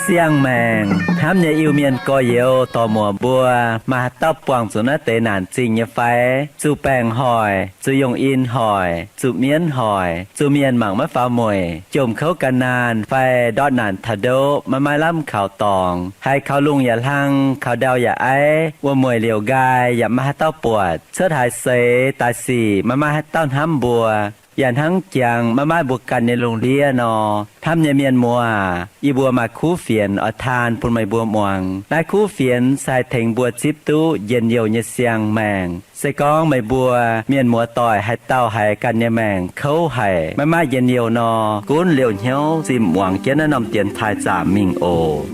Siang-maengc hnamv nyei Iu-Mienh gorx-youz dorc-muoc mbuo, maaih haaix dauh buangh zuqc naaiv deix naanc zingh nyei fai? Zuqc baengc hoic, zuqc yungh in hoic, zuqc mienv hoic, zuqc mienh mangc maiv faaux mueic, jomc kouv gan naanh fai ndortv naanc taux ndoqv maiv maaih lamh kaux dorngx, haiz kaux lungh yaac hlang, kaux ndau yaac aiv, wuom-mueic liouc nqaai yaac maiv maaih haaix dauh buatc, cuotv haaix seix daaih sic maiv maaih haaix dauh hnamv mbuo, yaac hnangv jangx maiv maaih mbuo ganh nyei lungh ndiev nor. Hnamv nyei mienh muoz, yie mbuo maaih kuv fienx oix taan bun meih mbuo muangx. Naaiv kuv fienx se haih tengx mbuo zipv duqv njien-youh nyei siang-maengc. Se gorngv meih mbuo mienh muoz-doic haaix dauh haiz ganh nyei maengc kouv haic, maiv maaih njien-youh nor, gunv liouh hnyouv zinh muangx jienv naaiv norm dienx taaih zaamc mingh oc.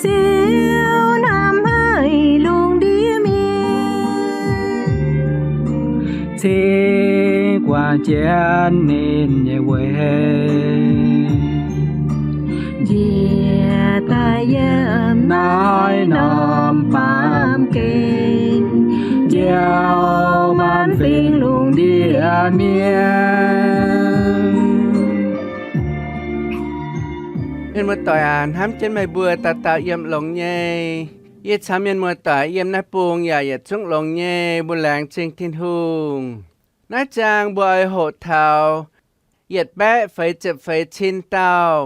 Ziouv hnamv haic lungh ndiev mienh, cingx guangc jienv ninh nyei weic, njiec daaih yiem naaiv norm baamh gen, njoux maanc fingx lungh ndiev mienh. Mienh muoz-doic aac, hnamv jienv meih mbuo dauh dauh yiem longx nyei. Yie caux mienh muoz-doic yiem naaiv bung yaac yietc zungv longx nyei, mbuo laengz zingh Tin-Hungh. Naaiv zaang mbuo oix hoqc taux yietc baeqv feix ziepc feix cin dauh,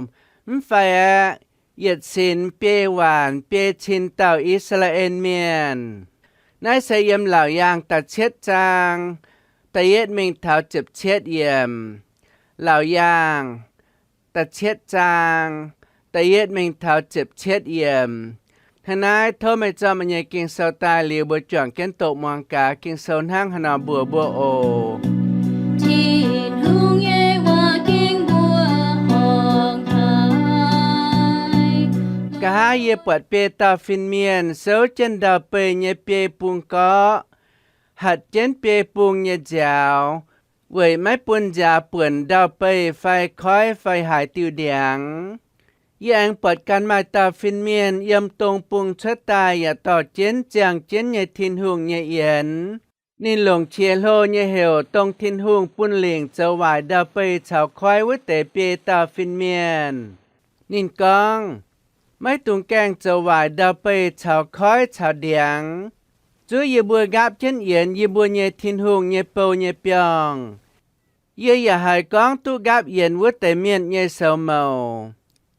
mv fai aeqv, yietc sinx biei waanc biei cin dauh I^saa^laa^en Mienh. Naaiv se yiem Laauc Yaangh da'cietv zaang da'yietv mingh taux ziepc cietv yiemc. Laauc Yaangh da'cietv zaang da'yietv mingh taux ziepc cietv yiemc. Hnangv naaiv tov meih zorqv meih nyei Ging-Sou daaih liuz, mbuo juangc jienv doqc muangx gaax Ging-Sou hnangv haaix nor mbuox mbuo oc. Tin-Hungh nyei waac ging mbuo horngh haic. Nqa'haav yie buatc biei dauh fin-mienh souv jienv ndau-beih nyei biei bung gorqv, hatc jienv biei bung nyei nziaaux, weic maiv bun nziaaux buonc ndau-beih fai koiv fai haaix diuh ndiangx. Yie aengx buatc ganh maaih dauh fin-mienh yiem dong bung cuotv daaih yaac dorh jienv ziangh jienv nyei Tin-Hungh nyei yienx. Ninh longc qiex hlo nyei heuc dongh Tin-Hungh bun lingc zoux waaic ndau-beih caux koiv wuov deix biei dauh fin-mienh. Ninh gorngv, Maiv dungx gaengh zoux waaic ndau-beih caux koiv caux ndiangx. Zuov yie mbuo nqaapv jienv yienx yie mbuo nyei Tin-Hungh nyei bou nyei biorngh. Yie yaac haiz gorngv duqv nqaapv yienx wuov deix mienh nyei soux mouc.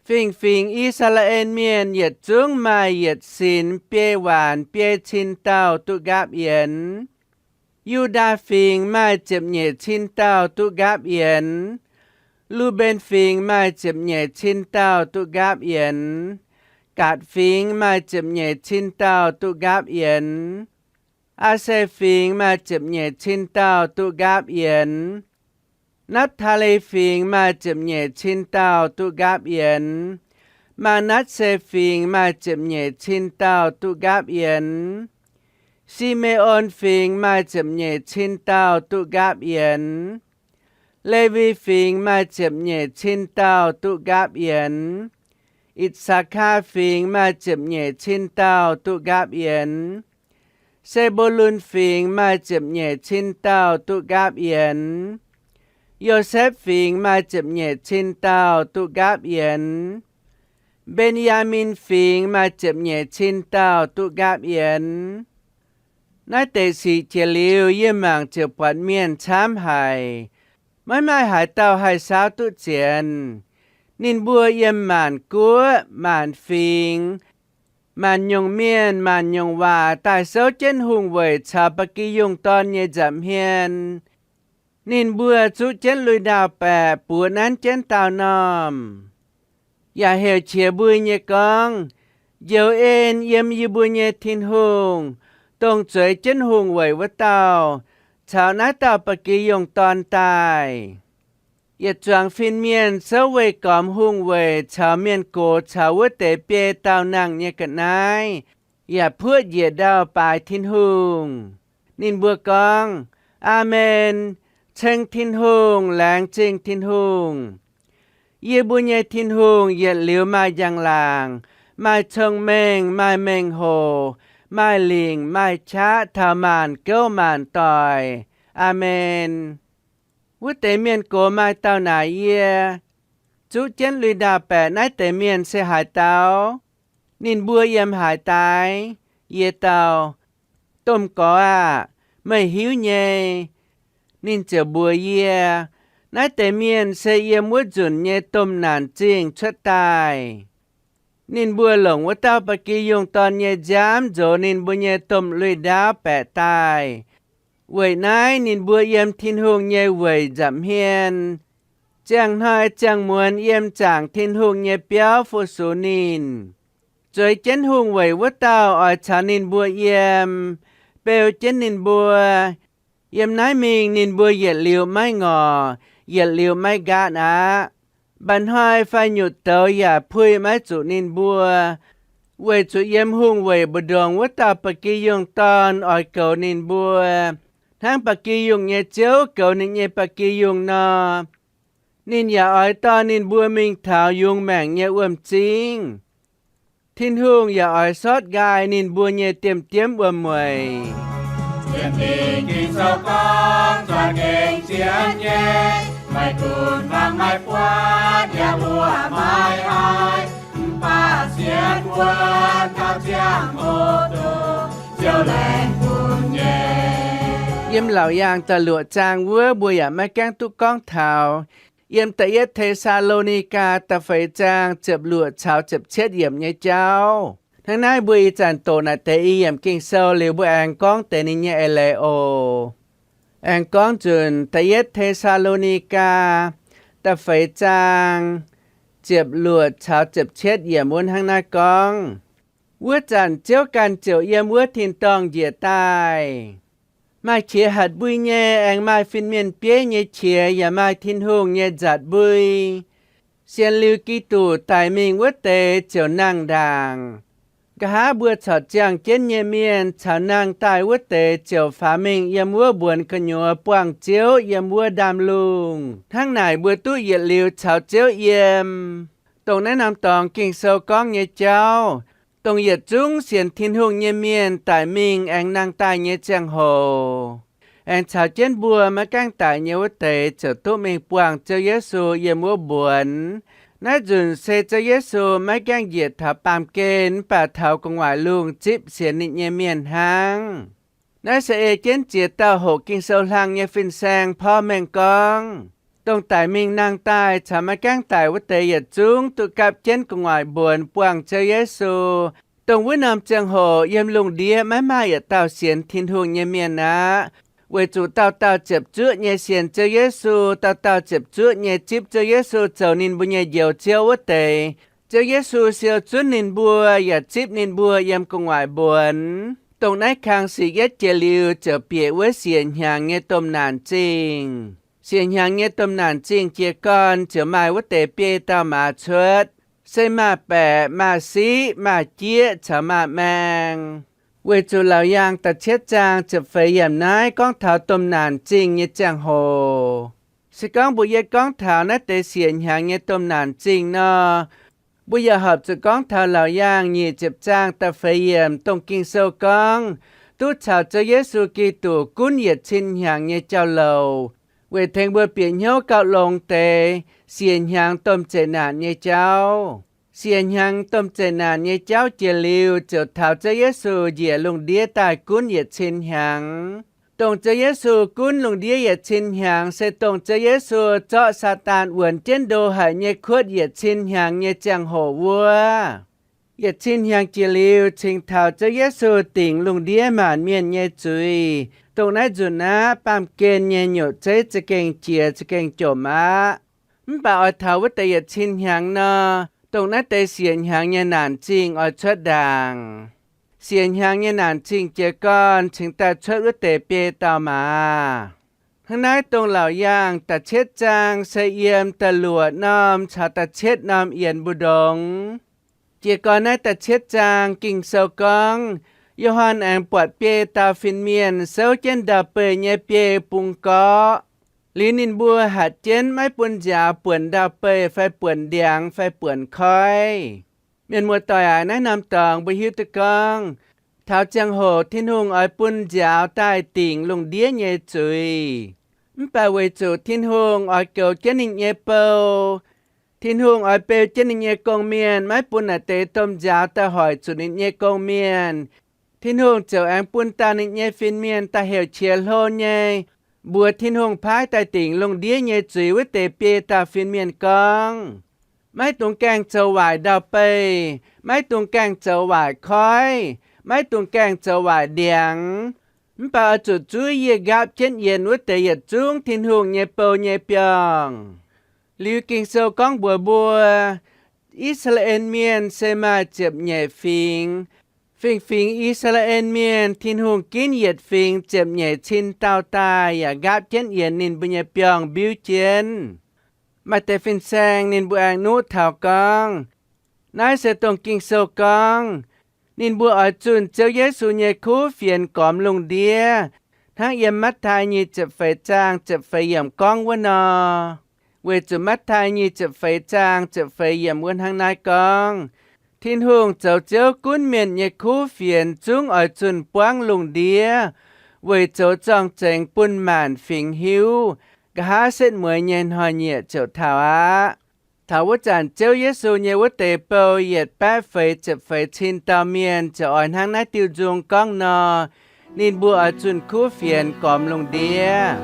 Fingx-fingx I^saa^laa^en Mienh yietc zungv maaih yietc sinx biei waanc biei cin dauh duqv nqaapv yienx. Yu^ndaa Fingx maaih ziepc nyeic cin dauh duqv nqaapv yienx. Lu^mben Fingx maaih ziepc nyeic cin dauh duqv nqaapv yienx. Gaatc Fingx maaih ziepc nyeic cin dauh duqv nqaapv yienx. Aa^se Fingx maaih ziepc nyeic cin dauh duqv nqaapv yienx. Napv^taa^le Fingx maaih ziepc nyeic cin dauh duqv nqaapv yienx. Maa^natv^se Fingx maaih ziepc nyeic cin dauh duqv nqaapv yienx. Si^me^on Fingx maaih ziepc nyeic cin dauh duqv nqaapv yienx. Lewi Fingx maaih ziepc nyeic cin dauh duqv nqaapv yienx. I^saa^kaa Fingx maaih ziepc nyeic cin dauh duqv nqaapv yienx. Se^mbu^lun Fingx maaih ziepc nyeic cin dauh duqv nqaapv yienx. Yosepv Fingx maaih ziepc nyeic cin dauh duqv nqaapv yienx. Mben^yaa^min Fingx maaih ziepc nyeic cin dauh duqv nqaapv yienx. Naaiv deix sic jiex liuz, yie mangc ziouc buatc mienh camv haic. Maiv maaih haaix dauh haih saauv duqv zienx. Ninh mbuo yiem maanc guoqv, maanc fingx, maanc nyungc mienh, maanc nyungc waac daaih souv jienv hungh weic caux ba'gi yungh dorn nyei nza'hmien. Ninh mbuo zuqv jienv lui-ndau-baeqc buoz nanv jienv daauh normh, yaac heuc qiex mbui nyei gorngv, Njoux en yiem yie mbuo nyei Tin-Hungh, dongh zueiz jienv hungh weic wuov dauh, caux naaiv dauh ba'gi yungh dorn daaih. Yietc zuangx fin-mienh souv weih gormx hungh weic caux mienh gox caux wuov deix biei dauh nangh nyei ga'naaiv, yaac puoqv njiec ndau-baaix Tin-Hungh. Ninh mbuo gorngv, Aamen! Ceng Tin-Hungh, laengz zingh Tin-Hungh. Yie mbuo nyei Tin-Hungh yietc liuz maaih njang-laangc, maaih cong-mengh, maaih mengh hoc, maaih lingc, maaih qaqv taux maanc gouv maanc doic. Aamen. Wuov deix mienh gox maaih dauh naaic yie, zuqv jienv lui-ndau-baeqc naaiv deix mienh se haaix dauh? Ninh mbuo yiem haaix daaih? Yie dau, Domh Gorx aah! Meih hiuv nyei. Ninh ziouc mbuox yie, Naaiv deix mienh se yiem wuov nzunc nyei domh naanc zingh cuotv daaih. Ninh mbuo longc wuov dauh ba'gi yungh dorn nyei nziaamv nzox ninh mbuo nyei domh lui-ndau-baeqc daaih. Weic naaiv ninh mbuo yiem Tin-Hungh nyei weic nza'hmien. Ziangh hnoi ziangh muonz yiem zaangc Tin-Hungh nyei biauv fu-sux ninh. Zueiz jienv hungh weic wuov dauh oix caux ninh mbuo yiem, beu jienv ninh mbuo. Yiem naaiv mingh ninh mbuo yietc liuz maiv ngorc, yietc liuz maiv nqaatv aqv. Mba'hnoi fai nyutc douz yaac puix maiv zuqc ninh mbuo, weic zuqc yiem hungh weic mbu'ndongx wuov dauh ba'gi yungh dorn oix goux ninh mbuo, hnangv ba'gi yungh nyei ziouv goux ninh nyei ba'gi yungh nor. Ninh yaac oix dorh ninh mbuo mingh taux yungz maengc nyei wuom-zingv. Tin-Hungh yaac oix sortv nqaai ninh mbuo nyei diemv-diemv wuom-mueic. Sienx Ging-Sou gorngv, Za'gengh sienx nyei, maiv gunv hmuangx maiv buatc, yaac mbuo maiv haih, mv baac sienx wuonv taux ziangh hoc dongh Ziouv laengz bun nyei. Yiem Laauc Yaangh da'luoqc zaang wuov mbuo yaac maiv gaengh duqv gorngv taux. Yiem da'yietv Te^saa^lo^ni^gaa da'feix zaang ziepc luoqc caux ziepc cietv yiemc nyei jauv. Hnangv naaiv mbuo ih zanc doqc naaic deix i yiemc Ging-Sou liuz, mbuo aengx gorngv deix ninh nyei eix leiz oc. Aengx gorngv nzunc da'yietv Te^saa^lo^ni^gaa da'feix zaang ziepc luoqc caux ziepc cietv yiemc wuov hnangv naaiv gorngv, Wuov zanc Ziouv ganh ziouc yiem wuov tin-dorngh njiec daaih. Maaih qiex hatc mbui nyei aengx maaih fin-mienh bieiv nyei qiex yaac maaih Tin-Hungh nyei nzatc mbui. Sienx liuz Giduc daic mingh wuov deix ziouc nangh ndaangc. Nqa'haav mbuo corc ziangh jienv nyei mienh caux nangh daaih wuov deix ziouc faaux mingh yiem wuov mbuonx gu'nyuoz buangh Ziouv yiem wuov ndaamv-lungh. Hnangv naaic mbuo duqv yietc liuz caux Ziouv yiem. Dongh naaiv norm dorngx Ging-Sou gorngv nyei jauv, dongh yietc zungv sienx Tin-Hungh nyei mienh daic mingh aengx nangh daaih nyei ziangh hoc, aengx caux jienv mbuo maiv gaengh daic nyei wuov deix ziouc duqv mingh buangh Ziouv Yesu yiem wuov mbuonx. Naaiv nzunc se Ziouv Yesu maiv gaengh njiec taux baamh gen mv baac taux gu'nguaaic lungh zipv sienx ninh nyei mienh hnangv. Naaiv se ei jienv ziex dauh hoqc Ging-Sou hlang nyei fin-saeng porv mengh gorngv, dongh daic mingh nangh daaih caux maiv gaengh daic wuov deix yietc zungv duqv gapv jienv gu'nguaaic mbuonx buangh Ziouv Yesu. Dongh wuov norm ziangh hoc yiem lungh ndiev maiv maaih yietc dauh sienx Tin-Hungh nyei mienh aqv, weic zuqc dauh dauh ziepc zuoqv nyei sienx Ziouv Yesu, dauh dauh ziepc zuoqv nyei zipv Ziouv Yesu zoux ninh mbuo nyei Njoux Ziouv wuov deix. Ziouv Yesu siou zunv ninh mbuo yaac zipv ninh mbuo yiem gu'nguaaic mbuonx. Dongh naaiv kang sic yietv jiex liuz ziouc bieqc wuov siec hnyangx nyei domh naanc zingh. Siec hnyangx nyei domh naanc zingh jiez gorn ziouc maaih wuov deix biei dauh maaz cuotv, se maaz-baeqc, maaz-siqv, maaz-jieqv caux maaz-maeng. Weic zuqc Laauc Yaangh da'cietv zaang ziepc feix yiemc naaiv gorngv taux domh naanc zingh nyei ziangh hoc. Se gorngv mbuo yietv gorngv taux naaiv deix siec hnyangx nyei domh naanc zingh nor, mbuo yaac horpc zuqc gorngv taux Laauc Yaangh nyic ziepc zaang da'feix yiemc, dongh Ging-Sou gorngv duqv caux Ziouv Yesu Giduc gunv yietc cin hnyangx nyei jauv-louc, weic tengx mbuo bieqc hnyouv gauh longx deix siec hnyangx domh zeqc naanc nyei jauv. Siec hnyangx domh zeqc naanc nyei jauv jiex liuz, ziouc taux Ziouv Yesu njiec lungh ndiev daaih gunv yietc cin hnyangx. Dongh Ziouv Yesu gunv lungh ndiev yietc cin hnyangx se dongh Ziouv Yesu zorqv Saadaan wuonx jienv ndo haic nyei kuotv yietc cin hnyangx nyei ziangh hoc wuov. Yietc cin hnyangx jiex liuz cingx taux Ziouv Yesu dingc lungh ndiev maanc mienh nyei zuiz. Dongh naaiv nzunc aqv, baamh gen nyei nyutc zeiv za'gengh jiex za'gengh jomc aqv. Mv baac oix taux wuov deix yietc cin hnyangx nor, dongh naaiv deix siec hnyangx nyei naanc zingh oix cuotv ndaangc. Siec hnyangx nyei naanc zingh jiez gorn cingx daaih cuotv wuov deix biei dauh maaz. Hnangv naaiv dongh Laauc Yaangh da'cietv zaang se yiem da'luoqc norm caux da'cietv norm yienx mbu'ndongx. Jiez gorn naaiv da'cietv zaang Ging-Sou gorngv, Yo^han aengx buatc biei dauh fin-mienh souv jienv ndau-beih nyei biei bungx gorqv. Liuz ninh mbuo hatc jienv maiv bun nziaaux buonc ndau-beih fai buonc ndiangx fai buonc koiv. Mienh muoz-doic aac, naaiv norm dorngx mbuo hiuv duqv gorngv, taux ziangh hoc Tin-Hungh oix bun nziaaux daaih dingc lungh ndiev nyei zuiz. Mv baac weic zuqc Tin-Hungh oix goux jienv ninh nyei bou, Tin-Hungh oix beu jienv ninh nyei gong-mienh, maiv bun naaic deix domh nziaaux daaih hoic zuqc ninh nyei gong-mienh. Tin-Hungh ziouc aengx bun dauh ninh nyei fin-mienh daaih heuc qiex hlo nyei, mbuox Tin-Hungh paaiv daaih dingc lungh ndiev nyei zuiz wuov deix biei dauh fin-mienh gorngv, maiv dungx gaengh zoux waaic ndau-beih, maiv dungx gaengh zoux waaic koiv, maiv dungx gaengh zoux waaic ndiangx. Mv baac oix zuqc zuov yie nqaapv jienv yienx wuov deix yietc zungv Tin-Hungh nyei bou nyei biorngh. Liuz Ging-Sou gorngv mbuox mbuo, I^saa^laa^en Mienh se maaih ziepc nyeic fingx. Fingx-fingx I^saa^laa^en Mienh, Tin-Hungh ginv yietc fingx ziepc nyeic cin dauh daaih yaac nqaapv jienv yienx ninh mbuo nyei biorngh mbiuv jienv. Maaih deix fin-saeng ninh mbuo aengx nuqv taux gorngv, naaiv se dongh Ging-Sou gorngv, ninh mbuo oix zunh Ziouv Yesu nyei kuv fienx gormx lungh ndiev, hnangv yiem Matv^taai nyic ziepc feix zaang ziepc feix yiemc gorngv wuov nor. Weic zuqc Matv^taai nyic ziepc feix zaang ziepc feix yiemc wuov hnangv naaiv gorngv, Tin-Hungh zoux Ziouv gunv mienh nyei kuv fienx zungv oix zunh buangv lungh ndiev, weic zoux zorng-zengx bun maanc fingx hiuv, nqa'haav setv mueiz nyei hnoi-nyieqc ziouc taux aqv. Taux wuov zanc Ziouv Yesu nyei wuov deix bou yietc baeqv feix ziepc feix cin dauh mienh ziouc oix hnangv naaiv diuh nzung gorngv nor, ninh mbuo oix zunh kuv fienx gormx lungh ndiev.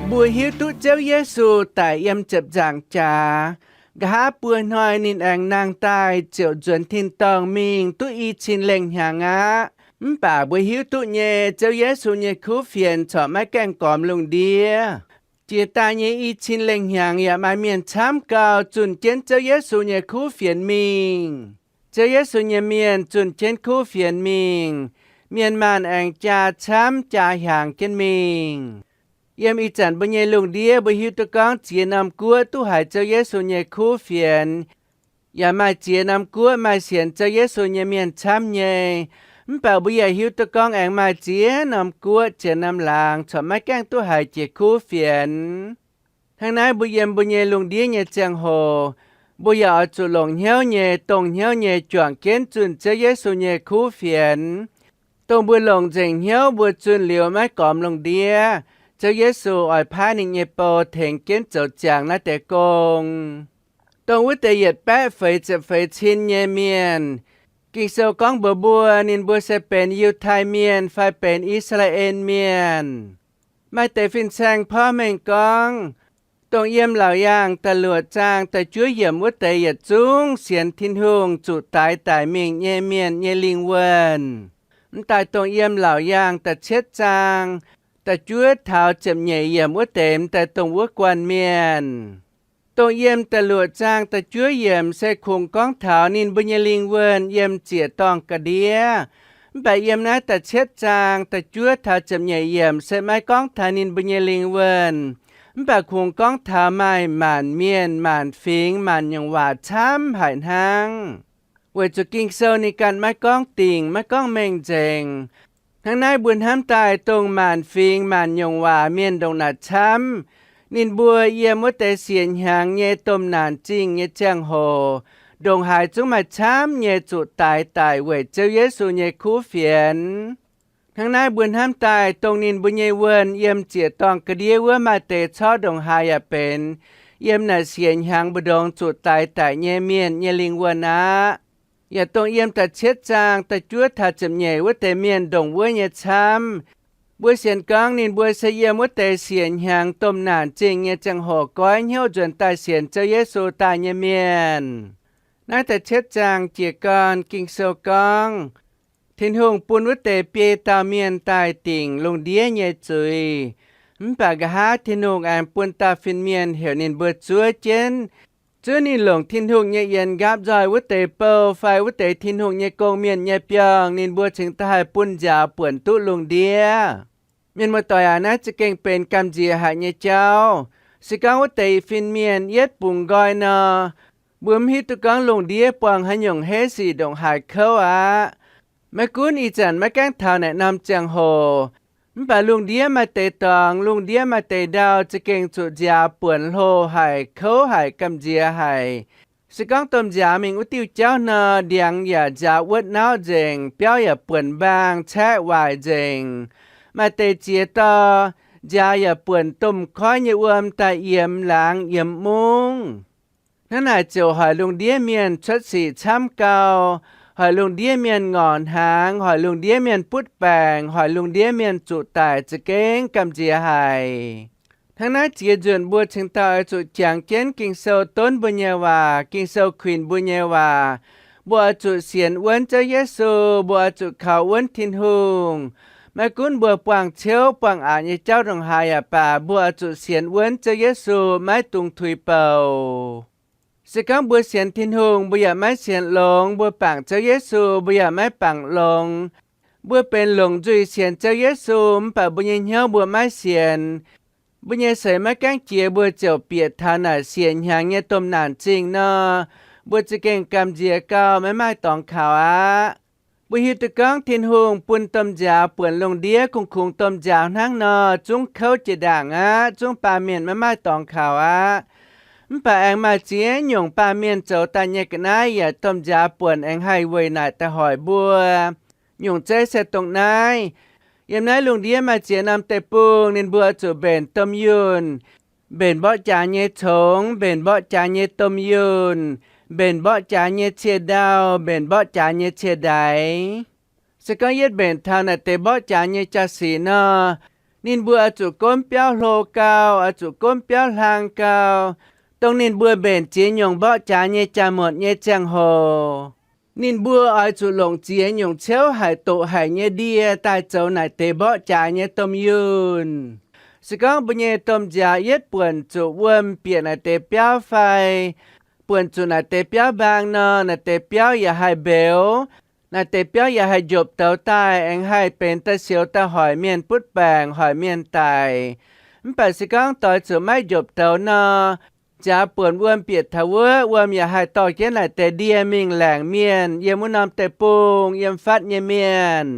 Mbuo hiuv duqv Ziouv Yesu daic yiem ziepc nzaangc jaax, nqa'haav buo hnoi ninh aengx nangh daaih ziouc nzuonx tin-dorngh mingh duqv i cin lengh hnyangx aqv. Mv baac mbuo hiuv duqv nyei, Ziouv Yesu nyei kuv fienx corc maiv gaengh gormx lungh ndiev. Jiex daaih nyei i cin lengh hnyangx yaac maaih mienh camv gau zunh jienv Ziouv Yesu nyei kuv fienx mingh. Ziouv Yesu nyei mienh zunh jienv kuv fienx mingh, mienh maanh aengx jaa camv jaa hiaangx jienv mingh. Yiem ih zanc mbuo nyei lungh ndiev mbuo hiuv duqv gorngv ziex norm guoqv duqv haiz Ziouv Yesu nyei kuv fienx, yaac maaih ziex norm guoqv maaih sienx Ziouv Yesu nyei mienh camv nyei. Mv baac mbuo yaac hiuv duqv gorngv aengx maaih ziex norm guoqv, ziex norm laangz corc maiv gaengh duqv haiz jiex kuv fienx. Hnangv naaiv mbuo yiem mbuo nyei lungh ndiev nyei ziangh hoc, mbuo yaac oix zuqc longc hnyouv nyei, dongh hnyouv nyei juangc jienv zunh Ziouv Yesu nyei kuv fienx. Dongh mbuo longc nzengc hnyouv mbuo zunh liuz maiv gormx lungh ndiev, Ziouv Yesu oix paaiv ninh nyei bou tengx jienv zoux ziangx naaiv deix gong. Dongh wuov deix yietc baeqv feix ziepc feix cin nyei mienh, Ging-Sou gorngv mbuox mbuo, ninh mbuo se benx Yiutai Mienh fai benx I^saa^laa^en Mienh. Maaih deix fin-saeng porv mengh gorngv, dongh yiem Laauc Yaangh da'luoqc zaang da'juov yiemc wuov deix yietc zungv sienx Tin-Hungh zuqc daix daic mingh nyei mienh nyei lingh wuonh. M'daaih dongh yiem Laauc Yaangh da'cietv zaang da'juov taux ziepc nyeic yiemc wuov deix m'daaih dongh wuov guanh mienh. Dongh yiem da'luoqc zaang da'juov yiemc se kungx gorngv taux ninh mbuo nyei lingh wuonh yiem ziec-dorngh ga'ndiev. Mv baac yiem naaiv da'cietv zaang da'juov taux ziepc nyeic yiemc se maiv gorngv taux ninh mbuo nyei lingh wuonh, mv baac kungx gorngv taux maaih maanc mienh, maanc fingx, maanc nyungc waac camv haic hnangv. Weic zuqc Ging-Sou ninh ganh maiv gorngv dingc, maiv gorngv mengh nzengc. Hnangv naaiv mbuo hnamv daaih dongh maanc fingx, maanc nyungc waac mienh ndongc naaic camv, ninh mbuo yiem wuov deix siec hnyangx nyei domh naanc zingh nyei ziangh hoc, ndongc haaix zungv maaih camv nyei zuqc daix daic weic Ziouv Yesu nyei kuv fienx. Hnangv naaiv mbuo hnamv daaih dongh ninh mbuo nyei wuonh yiem ziec-dorngh ga'ndiev wuov maaih deix corc ndongc haaix yaac benx yiem naaic siec hnyangx mbu'ndongx zuqc daix daic nyei mienh nyei lingh wuonh aqv. Yaac dongh yiem da'cietv zaang da'juov taux ziepc nyeic wuov deix mienh ndongc wuov nyei camv. Mbuo sienx gorngv ninh mbuo se yiem wuov deix siec hnyangx domh naanc zingh nyei ziangh hoc goiv hnyouv nzuonx daaih sienx Ziouv Yesu daaih nyei mienh. Naaiv da'cietv zaang jiez gorn Ging-Sou gorngv, Tin-Hungh bun wuov deix biei dauh mienh daaih dingc lungh ndiev nyei zuiz. Mv baac nqa'haav Tin-Hungh aengx bun dauh fin-mienh heuc ninh mbuo zuov jienv, zuov ninh longc Tin-Hungh nyei yienx nqaapv nzoih wuov deix bou fai wuov deix Tin-Hungh nyei gong-mienh nyei biorngh, ninh mbuo cingx daaih haih bun nziaaux buonc duqv lungh ndiev. Mienh muoz-doic aac, naaiv za'gengh benx gamh nziex haic nyei jauv. Se gorngv wuov deix fin-mienh yietv bungx nqoi nor, mbuo mv hiuv duqv gorngv lungh ndiev buangh haaix nyungc heiv sic ndongc haaix kouv aqv. Maiv gunv ih zanc maiv gaengh taux naaic norm ziangh hoc, mv baac lungh ndiev maaih deix dorngx, lungh ndiev maaih deix ndau za'gengh zuqc nziaaux buonc hlo haic, kouv haic, gamh nziex haic. Se gorngv domh nziaaux mingh wuov diuh jauv nor, ndiangx yaac nziaaux wuotv nauv nzengc, biauv yaac buonc mbaang, caeqv waaic nzengc. Maaih deix ziex dorh, nziaaux yaac buonc domh koiv nyei wuom daaih yiemx laangz yiemx mungv. Hnangv naaic ziouc hoic lungh ndiev mienh cuotv sic camv gau, hoic lungh ndiev mienh ngorc hnaangx, hoic lungh ndiev mienh butv baengc, hoic lungh ndiev mienh zuqc daic za'gengh gamh nziex haic. Hnangv naaiv ziex nzunc mbuo cingx daaih oix zuqc jangx jienv Ging-Sou donv mbuo nyei waac, Ging-Sou kuinx mbuo nyei waac. Mbuo oix zuqc sienx wuonv Ziouv Yesu, mbuo oix zuqc kaux wuonv Tin-Hungh. Maiv gunv mbuo buangh ciouv buangh aqc nyei jauv ndongc haaix yaac baac, mbuo oix zuqc sienx wuonv Ziouv Yesu, maiv dungx tuix bouc. Se gorngv mbuo sienx Tin-Hungh, mbuo yaac maiv sienx longx, mbuo bangc Ziouv Yesu, mbuo yaac maiv bangc longx. Mbuo benx longc nzuih sienx Ziouv Yesu, mv baac mbuo nyei hnyouv mbuo maiv sienx. Mbuo nyei seix maiv gaengh jiex, mbuo ziouc bieqc taux naaic siec hnyangx nyei domh naanc zingh nor, mbuo za'gengh gamh nziex gau, maiv maaih dorngx kaux aqv. Mbuo hiuv duqv gorngv Tin-Hungh bun domh nziaaux buonc lungh ndiev kungx-kungx domh nziaaux hnangv nor, zungv kouv jiex ndaangc aqv, zungv baamh mienh maiv maaih dorngx kaux aqv. Mv baac aengx maaih ziex nyungc baamh mienh zoux daaih nyei ga'naaiv yaac domh nziaaux buonc aengx haih weic naaic daaih hoic mbuo. Nyungc zeiv se dongh naaiv. Yiem naaiv lungh ndiev maaih ziex norm deic-bung ninh mbuo zuqc mbenc domh yunh, mbenc mborqv jaax nyei congx, mbenc mborqv jaax nyei domh yunh, mbenc mborqv jaax nyei cie-ndau, mbenc mborqv jaax nyei cie-ndaix. Se gorngv yietv mbenc taux naaic deix mborqv jaax nyei jaa-sic nor, ninh mbuo oix zuqc gomv biauv hlo gau, oix zuqc gomv biauv hlang gau. Dongh ninh mbuo mbenc ziex nyungc mborqv jaax nyei jaa-motc nyei ziangh hoc, ninh mbuo oix zuqc longc ziex nyungc ciouv haic doqc haic nyei ndie daaih zoux naaic deix mborqv jaax nyei domh yunh. Se gorngv mbuo nyei domh nziaaux yietv buonc zuqc wuom bieqc naaic deix biauv fai buonc zuqc naaic deix biauv mbaang nor, naaic deix biauv yaac haih mbeux, naaic deix biauv yaac haih njopv douz daaih, aengx haih benx da'sioux da'hoic mienh butv baengc, hoic mienh daic. Mv baac se gorngv doix zuqc maiv njopv douz nor, nziaaux buonc wuom bieqc taux wuov, wuom yaac haih dorh jienv naaic deix ndie mingh laengc mienh yiem wuov norm deic-bung yiem fatv nyei mienh.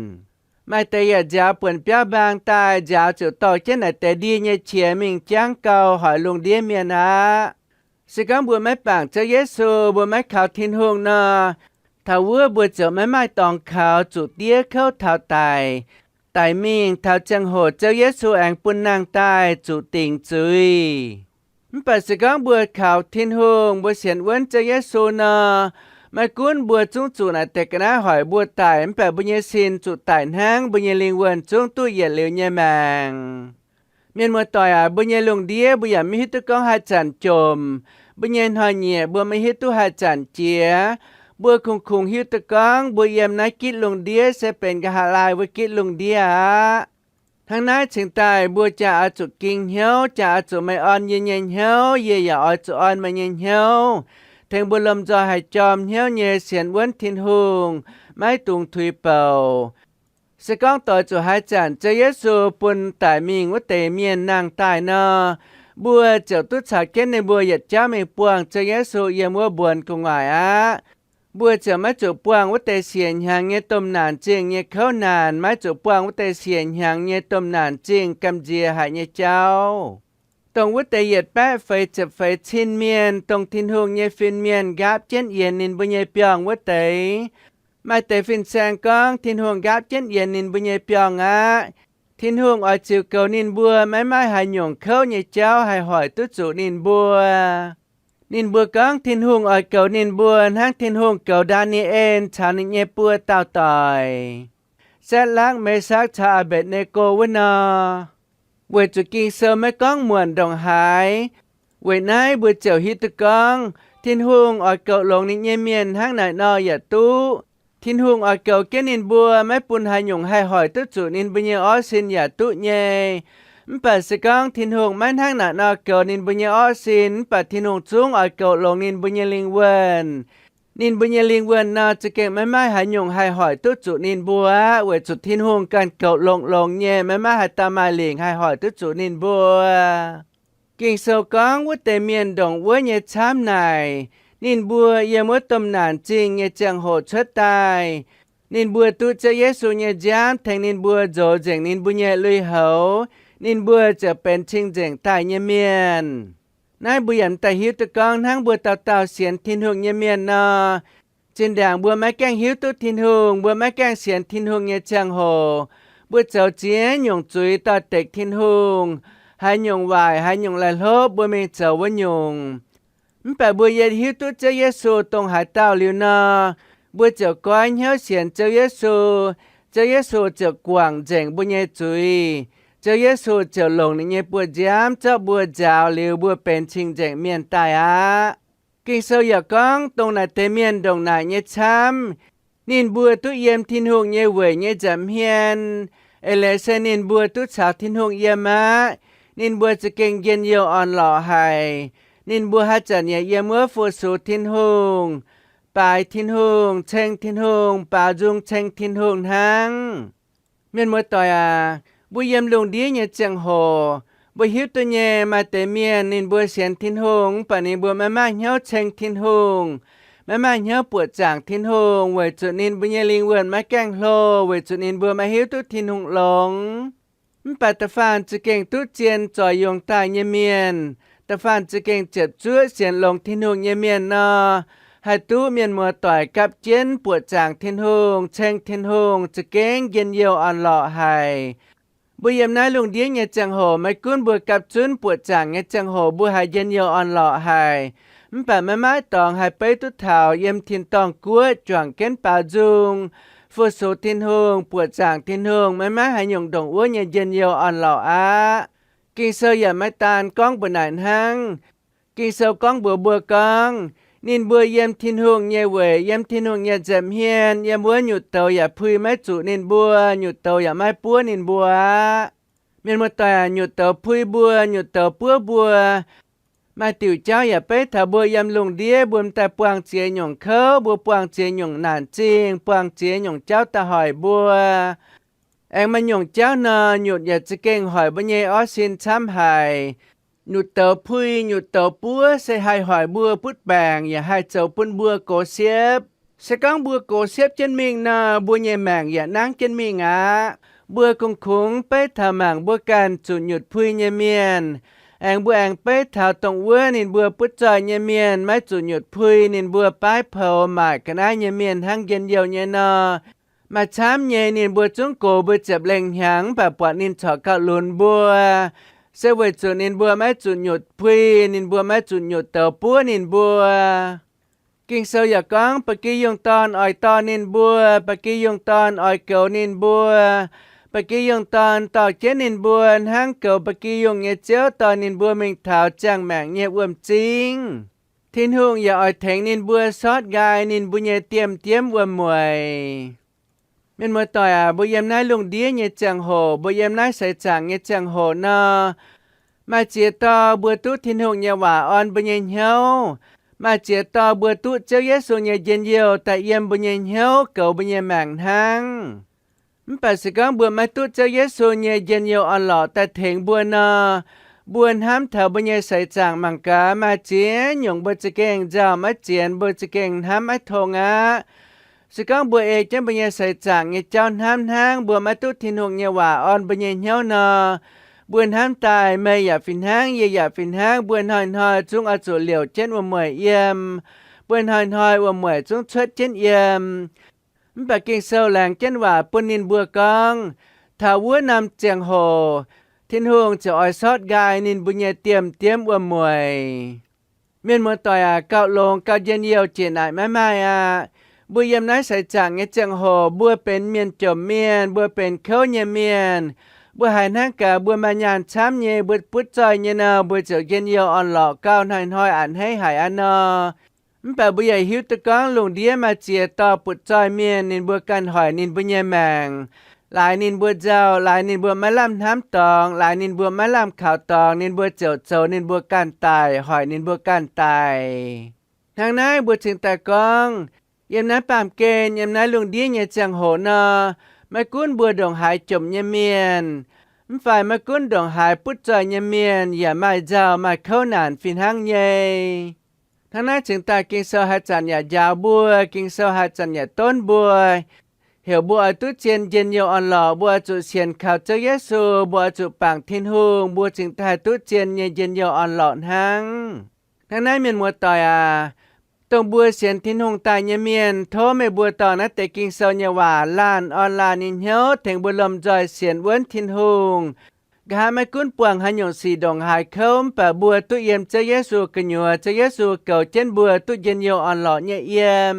Maaih deix yaac nziaaux buonc biauv mbaang daaih, nziaaux ziouc dorh jienv naaic deix ndie nyei qiex mingh jangv gau hoic lungh ndiev mienh aqv. Se gorngv mbuo maiv bangc Ziouv Yesu, mbuo maiv kaux Tin-Hungh nor, taux wuov mbuo ziouc maiv maaih dorngx kaux, zuqc diev kouv taux daic, daic mingh taux ziangh hoc Ziouv Yesu aengx bun nangh daaih zuqc dingc zuiz. Mv baac se gorngv mbuo kaux Tin-Hungh, mbuo sienx wuonv Ziouv Yesu nor, maiv gunv mbuo zungv zuqc naaic deix ga'naaiv hoic mbuo daic, mv baac mbuo nyei sin zuqc daic hnangv, mbuo nyei lingh wuonh zungv duqv yietc liuz nyei maengc. Mienh muoz-doic aac, mbuo nyei lungh ndiev mbuo yaac maiv hiuv duqv gorngv haaix zanc jomc. Mbuo nyei hnoi-nyieqc mbuo maiv hiuv duqv haaix zanc jiex. Mbuo kungx-kungx hiuv duqv gorngv mbuo yiem naaiv gitv lungh ndiev se benx nqa'haav laai wuov gitv lungh ndiev aqv. Hnangv naaiv cingx daaih mbuo jaa oix zuqc ging hnyouv, jaa oix zuqc meih orn yie nyei hnyouv, yie yaac oix zuqc orn meih nyei hnyouv, tengx mbuo lomh nzoih haih jorm hnyouv nyei sienx wuonv Tin-Hungh, maiv dungx tuix bouc. Se gorngv doix zuqc haaix zanc Ziouv Yesu bun daic mingh wuov deix mienh nangh daaih nor, mbuo ziouc duqv caux jienv ninh mbuo yietc jauv mingh buangh Ziouv Yesu yiem wuov mbuonx gu'nguaaic aqv. Mbuo ziouc maiv zuqc buangh wuov deix siec hnyangx nyei domh naanc zingh nyei kouv naanc, maiv zuqc buangh wuov deix siec hnyangx nyei domh naanc zingh gamh nziex haic nyei jauv. Dongh wuov deix yietc baeqv feix ziepc feix cin mienh, dongh Tin-Hungh nyei fin-mienh nqaapv jienv yienx ninh mbuo nyei biorngh wuov deix. Maaih deix fin-saeng gorngv Tin-Hungh nqaapv jienv yienx ninh mbuo nyei biorngh aqv. Tin-Hungh oix ziux goux ninh mbuo maiv maaih haaix nyungc kouv nyei jauv haih hoic duqv zuqc ninh mbuo. Ninh mbuo gorngv Tin-Hungh oix goux ninh mbuo hnangv Tin-Hungh goux Ndaa^ni^en caux ninh nyei buo dauh doic, Setv^lakv, Mesakv caux Aa^mbetc^ne^go wuov nor. Weic zuqc Ging-Sou maiv gorngv muonc ndongc haaix. Weic naaiv mbuo ziouc hiuv duqv gorngv Tin-Hungh oix goux longx ninh nyei mienh hnangv naaic nor yaac duqv. Tin-Hungh oix goux jienv ninh mbuo maiv bun haaix nyungc haih hoic duqv zuqc ninh mbuo nyei orv sin yaac duqv nyei. Mv baac se gorngv Tin-Hungh maiv hnangv naaic nor goux ninh mbuo nyei orv sin, mv baac Tin-Hungh zungv oix goux longx ninh mbuo nyei lingh wuonh. Ninh mbuo nyei lingh wuonh nor za'gengh maiv maaih haaix nyungc haih hoic duqv zuqc ninh mbuo aqv, weic zuqc Tin-Hungh ganh goux longx-longx nyei, maiv maaih haaix dauh maaih lingc haih hoic duqv zuqc ninh mbuo. Ging-Sou gorngv wuov deix mienh ndongc wuov nyei camv naaic, ninh mbuo yiem wuov domh naanc zingh nyei ziangh hoc cuotv daaih. Ninh mbuo duqv Ziouv Yesu nyei nziaamv tengx ninh mbuo nzox nzengc ninh mbuo nyei lui-houx, ninh mbuo ziouc benx cing-nzengc daaih nyei mienh. Naaiv mbuo yaac m'daaih hiuv duqv gorngv hnangv mbuo dauh dauh sienx Tin-Hungh nyei mienh nor, zinh ndaangc mbuo maiv gaengh hiuv duqv Tin-Hungh, mbuo maiv gaengh sienx Tin-Hungh nyei ziangh hoc, mbuo zoux ziex nyungc zuiz doix-dekc Tin-Hungh. Haaix nyungc waaic, haaix nyungc laih hlopv, mbuo mingh zoux wuov nyungc. Mv baac mbuo yie hiuv duqv Ziouv Yesu dongh haaix dauh liuz nor, mbuo ziouc goiv hnyouv sienx Ziouv Yesu. Ziouv Yesu ziouc guangc nzengc mbuo nyei zuiz. Ziouv Yesu ziouc longc ninh nyei buoz-nziaamv zorqv mbuo nzaaux liuz, mbuo benx cing-nzengc mienh daaih aqv. Ging-Sou yaac gorngv dongh naaic deix mienh ndongc naaic nyei camv, ninh mbuo duqv yiem Tin-Hungh nyei weic nyei nza'hmien. Eix leiz se ninh mbuo duqv caux Tin-Hungh yiem aqv. Ninh mbuo za'gengh njien-youh orn-lorqc haic. Ninh mbuo haaix zanc yaac yiem wuov fu-sux Tin-Hungh, baaix Tin-Hungh, ceng Tin-Hungh, baaux nzung ceng Tin-Hungh hnangv. Mienh muoz-doic aac, mbuo yiem lungh ndiev nyei ziangh hoc, mbuo hiuv duqv nyei, maaih deix mienh ninh mbuo sienx Tin-Hungh, mv baac ninh mbuo maiv maaih hnyouv ceng Tin-Hungh, maiv maaih hnyouv buoqc zaangc Tin-Hungh, weic zuqc ninh mbuo nyei lingh wuonh maiv gaengh hlo, weic zuqc ninh mbuo maiv hiuv duqv Tin-Hungh longx. Mv baac da'faanh za'gengh duqv zien zoix yungz daaih nyei mienh, da'faanh za'gengh ziepc zuoqv sienx longx Tin-Hungh nyei mienh nor, haih duqv mienh muoz-doic gapv jienv buoqc zaangc Tin-Hungh, ceng Tin-Hungh, za'gengh njien-youh orn-lorqc haic. Mbuo yiem naaiv lungh ndiev nyei ziangh hoc, maiv gunv mbuo gapv zunv buoqc zaangc nyei ziangh hoc mbuo haiz njien-youh orn-lorqc haic, mv baac maiv maaih dorngx haih beiv duqv taux yiem tin-dorngh guoqv juangc jienv baaux nzung, fu-sux Tin-Hungh, buoqc zaangc Tin-Hungh, maiv maaih haaix nyungc ndongc wuov nyei njien-youh orn-lorqc aqv. Ging-Sou yaac maiv daan gorngv mbu'naaic hnangv. Ging-Sou gorngv mbuox mbuo gorngv, ninh mbuo yiem Tin-Hungh nyei weic, yiem Tin-Hungh nyei nza'hmien, yiem wuov nyutc douz yaac pui maiv zuqc ninh mbuo, nyutc douz yaac maiv buov ninh mbuo aqv. Mienh muoz-doic aac, nyutc douz pui mbuo, nyutc douz buov mbuo. Maaih diuc jauv yaac beiv taux mbuo yiem lungh ndiev mbuo m'daaih buangh ziex nyungc kouv, mbuo buangh ziex nyungc naanc zingh, buangh ziex nyungc jauv daaih hoic mbuo. Aengx maaih nyungc jauv nor, nyutc yaac za'gengh hoic mbuo nyei orv sin camv haic. Nyutc douz pui, nyutc douz buov se haih hoic mbuo butv baengc yaac haih zoux bun mbuo gox siepv. Se gorngv mbuo gox siepv jienv mingh nor, mbuo nyei maengc yaac nangv jienv mingh aqv. Mbuo kungx-kungx beiv taux mangc mbuo ganh zuqc nyutc pui nyei mienh. Aengx mbuo aengx beiv taux dongh wuov ninh mbuo butv zoih nyei mienh maiv zuqc nyutc pui, ninh mbuo baaix poux maaic ga'naaiv nyei mienh hnangv njien-youh nyei nor. Maaih camv nyei ninh mbuo zungv gox mbuo ziepc lengh hnyangx mv baac buatc ninh corc gauh lunx mbuo, se weic zuqc ninh mbuo maiv zuqc nyutc pui, ninh mbuo maiv zuqc nyutc douz buov ninh mbuo. Ging-Sou yaac gorngv, ba'gi yungh dorn oix dorh ninh mbuo, ba'gi yungh dorn oix goux ninh mbuo, ba'gi yungh dorn dorh jienv ninh mbuo hnangv goux ba'gi yungh nyei ziouv dorh ninh mbuo mingh taux ziangh maengc nyei wuom-zingv. Tin-Hungh yaac oix tengx ninh mbuo sortv nqaai ninh mbuo nyei diemv-diemv wuom-mueic. Mienh muoz-doic aac, mbuo yiem naaiv lungh ndiev nyei ziangh hoc, mbuo yiem naaiv seix zaangc nyei ziangh hoc nor, maaih ziex dorh mbuo duqv Tin-Hungh nyei waac orn mbuo nyei hnyouv. Maaih ziex dorh mbuo duqv Ziouv Yesu nyei njien-youh daaih yiem mbuo nyei hnyouv goux mbuo nyei maengc hnangv. Mv baac se gorngv mbuo maiv duqv Ziouv Yesu nyei njien-youh orn-lorqc daaih tengx mbuo nor, mbuo hnamv taux mbuo nyei seix zaangc mangc gaax, maaih ziex nyungc mbuo za'gengh nzauh maiv zienx, mbuo za'gengh hnamv maiv tong aqv. Se gorngv mbuo ei jienv mbuo nyei seix zaangc nyei jauv hnamv hnangv, mbuo maiv duqv Tin-Hungh nyei waac orn mbuo nyei hnyouv nor, mbuo hnamv daaih meih yaac fih hnangv, yie yaac fih hnangv, mbuo hnoi-hnoi zungv oix zuqc liouc jienv wuom-mueic yiem. Mbuo hnoi-hnoi wuom-mueic zungv cuotv jienv yiem. Mv baac Ging-Sou laengz jienv waac bun ninh mbuo gorngv, taux wuov norm ziangh hoc, Tin-Hungh ziouc oix sortv nqaai ninh mbuo nyei diemv-diemv wuom-mueic. Mienh muoz-doic aac, gauh longx gauh njien-youh jiex naaic maiv maaih aqv. Mbuo yiem naaiv seix zaangc nyei ziangh hoc, mbuo benx mienh jomc mienh, mbuo benx kouv nyei mienh. Mbuo haiz hnangv gaax mbuo maaih nyaanh camv nyei, mbuo butv zoih nyei nor, mbuo ziouc njien-youh orn-lorqc gauh hnoi-hnoi a'hneiv haic aqv nor. Mv baac mbuo yaac hiuv duqv gorngv lungh ndiev maaih ziex dorh butv zoih mienh ninh mbuo ganh hoic ninh mbuo nyei maengc, laaix ninh mbuo nzauh, laaix ninh mbuo maiv lamh hnamv dorngx, laaix ninh mbuo maiv lamh kaux dorngx, ninh mbuo ziouc zoux ninh mbuo ganh daic, hoic ninh mbuo ganh daic. Hnangv naaiv mbuo cingx daaih gorngv, yiem naaiv baamh gen, yiem naaiv lungh ndiev nyei ziangh hoc nor, maiv gunv mbuo ndongc haaix jomc nyei mienh, mv fai maiv gunv ndongc haaix butv zoih nyei mienh, yaac maaih nzauh maaih kouv naanc fih hnangv nyei. Hnangv naaiv cingx daaih Ging-Sou haaix zanc yaac njaaux mbuo, Ging-Sou haaix zanc yaac donv mbuo, heuc mbuo oix duqv zien njien-youh orn-lorqc, mbuo oix zuqc sienx kaux Ziouv Yesu, mbuo oix zuqc bangc Tin-Hungh, mbuo cingx daaih duqv zien nyei njien-youh orn-lorqc hnangv. Hnangv naaiv mienh muoz-doic aac, dongh mbuo sienx Tin-Hungh daaih nyei mienh, tov meih mbuo dorh naaiv deix Ging-Sou nyei waac laanh orn laanh nyei hnyouv tengx mbuo lomh nzoih sienx wuonv Tin-Hungh. Nqa'haav maiv gunv buangh haaix nyungc sic ndongc haaix kouv, mv baac mbuo duqv yiem Ziouv Yesu gu'nyuoz, Ziouv Yesu goux jienv mbuo duqv njien-youh orn-lorqc nyei yiem.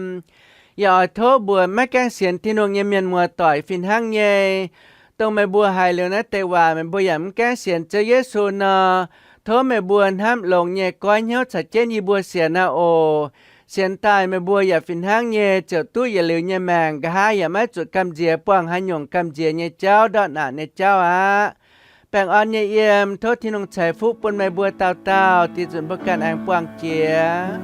Yaac oix tov mbuox maiv gaengh sienx Tin-Hungh nyei mienh muoz-doic fih hnangv nyei. Dongh meih mbuo haiz liuz naaiv deix waac meih mbuo yaac mv gaengh sienx Ziouv Yesu nor, tov meih mbuo hnamv longx nyei goiv hnyouv caux jienv yie mbuo sienx aqv oc. Sienx daaih meih mbuo yaac fih hnangv nyei ziouc duqv yietc liuz nyei maengc, nqa'haav yaac maiv zuqc gamh nziex buangh haaix nyungc gamh nziex nyei jauv, ndortv naanc nyei jauv aqv. Baengh orn nyei yiem, tov Tin-Hungh ceix fuqv bun meih mbuo dauh dauh, diex nzunc mbuo ganh aengx buangh jiex.